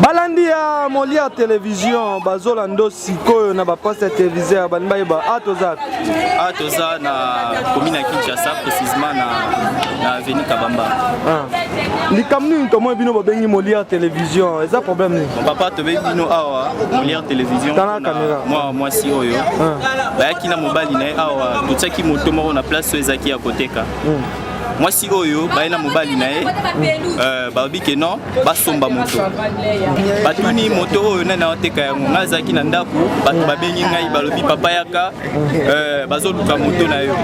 Balandi ya Molière Télévision bazolanda sikoyo na baposte ya téléviseur balingi bayeba a toza a toza na commune ya Kinshasa précisément na, na avenue Kabamba. Ah. Likambo nini tomoni bino bobengi Molière Télévision, eza problème nini? Bon, papa, tobengi bino awa Molière Télévision tala caméra mwa mwasi oyo ah. Bayaki na mobali na ye awa, totiaki moto moko na place oyo ezalaki ya koteka. Mwasi oyo baye na mobali na ye, balobi ke non, basomba moto. Batuni moto oyo nani aoteka yango. Ngai azalaki na ndako, bato babengi ngai, balobi papa yaka, bazoluka moto na yo.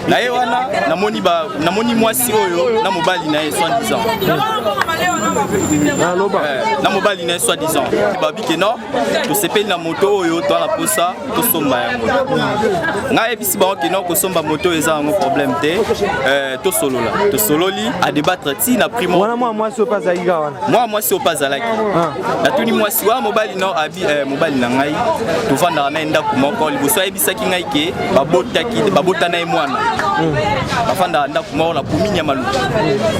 Na ye wana namoni namoni mwasi oyo na mobali na ye soi-disant, na mobali na ye soi-disant, balobi ke non, tosepeli na moto oyo, toa na posa tosomba yango. Ngai ayebisi bango ke non, kosomba moto oyo eza yango problème te, tosolola. Tosololi, adébattre ti na prix. Wana mwa mwasi oyo mpe azalaki kaka wana? Mwa mwasi oyo mpe azalaki. Natuni mwasi wana mobali no abi mobali na ngai, tovandaka na ye ndako moko. Liboso ayebisaki ngai ke babotaki, babota na ye mwana, bafandaka ndako moko na commune ya Maluku.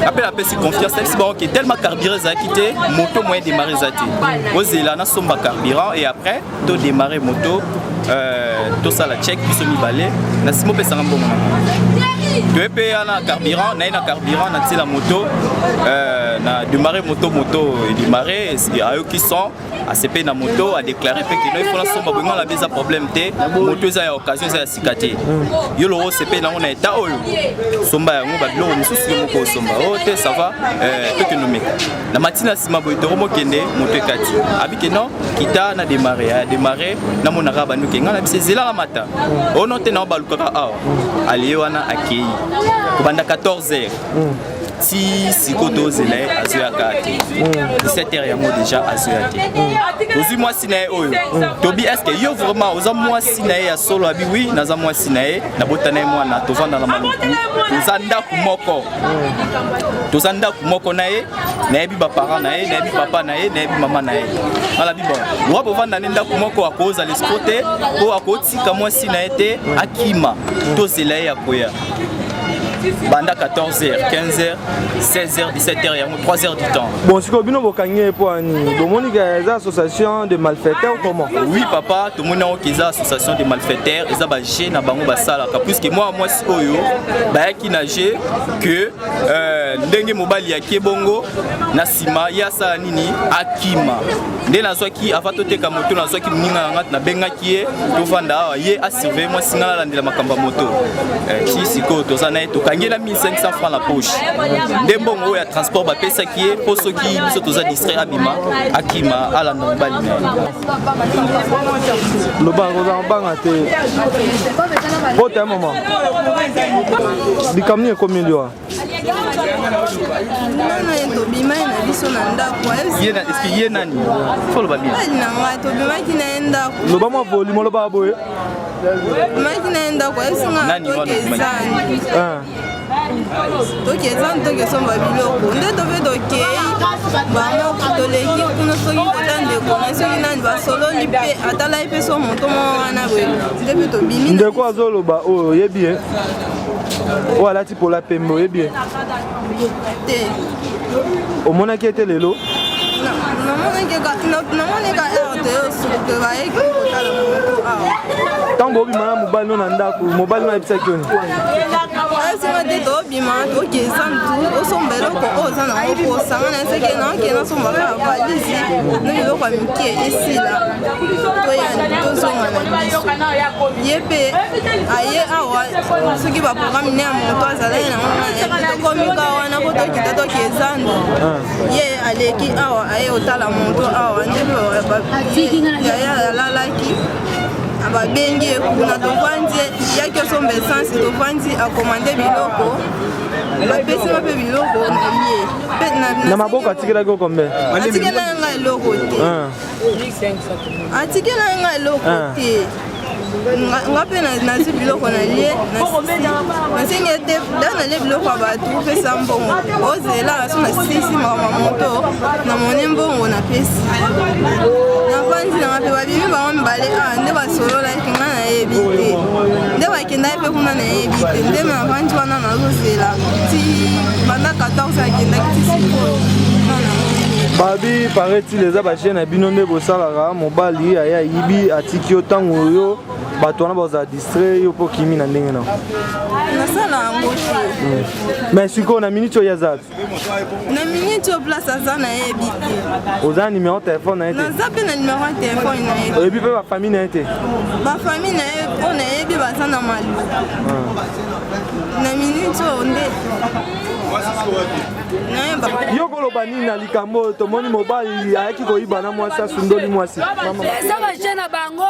Ape napesi confiance, nayebisi bango ke tellement carburant ezalaki te, moto moyen démarrer eza te, ozela nasomba carburant et après to démarrer moto, tosala check biso mibale, na nsima opesanga mbongo na ngai. Toye mpe ya na carburant naye na carburant, natiela moto, na démarrer moto, moto edémarrer, ayoki son, asepe na moto, adéclaré mpe ke non, il faut nasomba boye. Ngai nabi eza problème te, moto eza ya occasion, eza ya sika te, yo loko osepeli nango na eta oyo, somba yango, babiloko mosusu yo moko osomba. O te, ça va, tokende omeka na matina. Nsima boye tokomokende, moto ekati, abi ke non, kita na démarrer, aya démarrer, namonaka banduke. Ngai na biso ezelaka mata ono te, nao balukaka awa alie wana, akei kobanda 14 heures ti sikoyo tozela ye, azoyaka te. 17 heures yango déjà azoya te. Tozwi mwasi na ye oyo, tobi est ce que yo vraiment oza mwasi na ye ya solo? Abi oui, naza mwasi na ye, nabota na ye mwana, tovanda na Maluku, toza ndako moko, toza ndako moko na ye, nayebi baparent na ye, nayebi papa na ye, nayebi mama na ye. Alabi bon, wa bovanda nde ndako moko, akozala escroc te mpo akotika mwasi na ye te akima. Tozela ye ya koya banda 14 h 15 h 16 h 17 h, yango 3 heures du temps. Bon, sikoyo bino bokangi ye mpo ani bomoni ke eza association de malfaiteurs ou comment? Oui papa, tomoni yango ke eza association de malfaiteurs, eza baje na bango basalaka, puisque mwa mwasi oyo bayaki na jeu que ndenge mobali yaki bongo, na nsima ye asala nini? Akima. Nde nazwaki avant toteka moto, nazwaki moninga na nga, nabengaki ye, tovanda awa, ye asurveille mwasi, nga nalandela makambo ya moto. Ti sikoyo toza na ye, tokangi ye na 1500 francs na poche, nde mbongo oyo ya transport bapesaki ye, mpo soki biso toza distrait, abima, akima, alanda mobali na ye. Loba, kozala mabanga te po te mama. Likambo nini ekomi liwa? Nano ye tobimaki na biso na ndako. Eske ye nani? Foloba bien. Mobali na ngai, tobimaki na ye ndako. Loba mwa volume, oloba boye. Tobimaki na ye ndako, ayebisinga Nani wana? tokezani Ah. tokezani, tokesomba biloko. Nde tope tokei bango, toleki kuna, soki kota ndeko na soki nani, basololi mpe atalaki mpe so moto moko wana boye, nde mpe tobimi. Ndeko azoloba oyo, oyebi ye? Oyo alati pola pembe, oyebi ye? Te. Omonaki ete lelo? Namoni ka heure toyosuke, bayeki kotala moto awa. Ntango bobima na mobali no na ndako, mobali no ayebisaki yo nini? Ayesinga te, tobima, tokeza mutu, osomba eloko oyo oza nango posa. Nga nayesaki naoke nasomba kaka valise no biloko ya mike, esila, toya tozonga na biso. Ye mpe aye awa, soki baprogramme ne ya moto azalaki nango, nga tokomi ka wana po tokita, tokezando, ye aleki awa, aye otala moto awa, nde mpe yaya alalaki, babengi ye kuna, tovandi, yaki osomba essence, tovandi, akomande biloko, bapesi nga mpe biloko na ye. Na maboko atikelaki yo combien? Atikela nga eloko te. Ah. Atikela nga eloko Ah. te. Nga mpe nazwi biloko nalie, nasengi ete da nalie biloko ya bato, pesa mbongo. Ozela so nasilisi makambo ya moto, namoni mbongo, napesi, navandi nanga. Mpe babimi bango mibale awa nde basololaki, nga nayebi te. Nde bakendaki mpe kuna, nayebi te. Nde navandi wana, nazozela ti banda 14 akendaki ti sikoyo. Babi, paraît-il, eza bachaine na bino nde bosalaka. Mobali aye, ayibi, atiki yo. Ntango oyo bato wana bazala distrait, yo mpo kimi na ndenge na Nasala yango te. Mais sikoyo, na minute oyo, aza? Na minute oyo, place aza, nayebi te. Oza na numéro téléphone na ye te? Naza mpe na numéro ya téléphone na ye. Oyebi mpe bafamille na ye te? Bafamille na ye oyo nayebi, baza na Malu. Na minute oyo nde nayeba. Yo koloba nini na likambo oyo tomoni mobali ayaki koyiba na mwasi, asundoli mwasi? Eza bajeune na bango,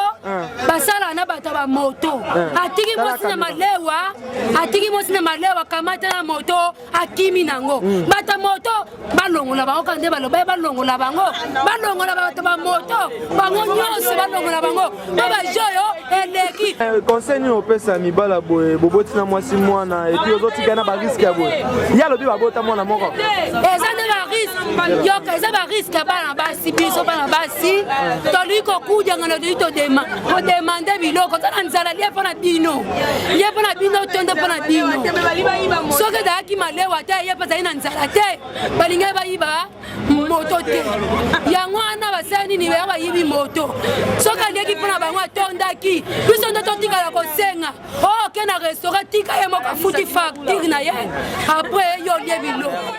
basalaka na bato ya bamoto. Atiki mwasi na malewa, atiki mwasi na malewa, kamata na moto, akimi nango. Bato ya moto balongola bango kaka nde baloba ye, balongola bango, balongola bato bamoto, bango nyonso balongola bango, mpo baje oyo eleki. Conseil nini opesa mibala boye? Boboti na mwasi mwana, et puis ozotika na barisque ya boye. Ye alobi babota mwana moko. Eza nde barisque, yoka, eza barisque ya bana basi. Biso bana basi tolingi kokudanga, tolingi kodemander biloko. Toza na nzala, lie mpo na bino, lie mpo na bino, tonde mpo na bino. Soki ezalaki malewa te, ye mpe azali na nzala te, balingi bayiba moto te. Yango wana basala nini? Yango bayibi moto. Soki alieki mpo na bango, atondaki, biso nde totikala kosenga. Oke na restaurant, tika ye moko afuti facture na ye, après yo olie biloko.